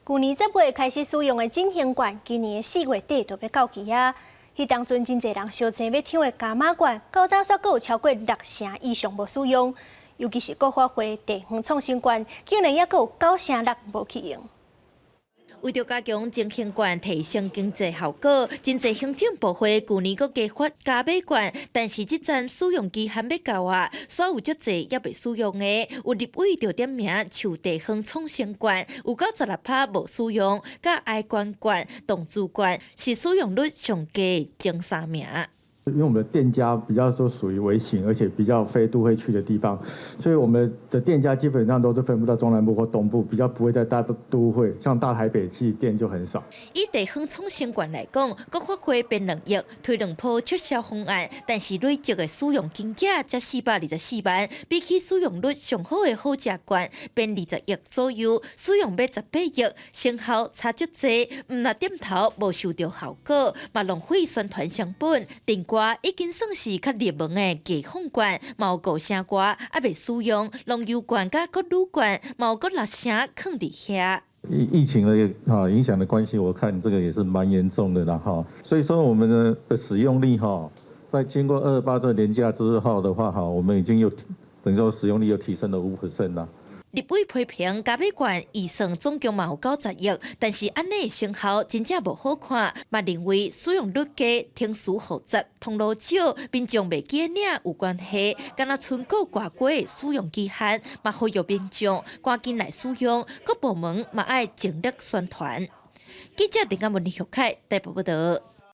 舊年10月開始使用的振興券，今年的4月底就欲到期啊。彼當陣真濟人相爭欲搶的加碼券，到今煞閣有超過六成以上無使用。尤其是國發會地方創新券，竟然猶閣有九成六無去用。為著加強振興券提升經濟效果，真濟行政部會舊年閣加發加碼券，但是這陣使用期限欲到啊，煞有足濟猶未使用的，有立委就點名，像地方創新券有96趴無使用，佮哀官券、動資券是使用率上低前三名。因為我們的店家比較說屬於微型，而且比較非都會區的地方，所以我們的店家基本上都是分布到中南部或東部，比較不會在大都會，像大台北地店就很少。以地方創新券來講，國發會編2億推兩波促銷方案，但是累積的使用金額才424萬，比起使用率上好的好食券編20億左右，使用欲18億，成效差足濟，毋但店頭無收著效果，嘛浪費宣傳成本。另外已經算是較熱門的街訪券，嘛有五成外猶未使用，農遊券佮國旅券，嘛有閣六成囥佇遐。疫情的啊影響的關係，我看這個也是蠻嚴重的啦哈。所以說我們的使用率哈，在經過228這個連假之後的話哈，我們已經有等於說使用率又提升了5% 啦。立委批評加碼券預算總共嘛有90億，但是按呢成效真正無好看，嘛認為使用率低、程序複雜、通路少、民眾袂記得領有關係，敢若賰閣掛過使用期限，嘛呼籲民眾趕緊來使用，各部門嘛愛全力宣傳。記者鄧嘉文、李玉凱台北報導。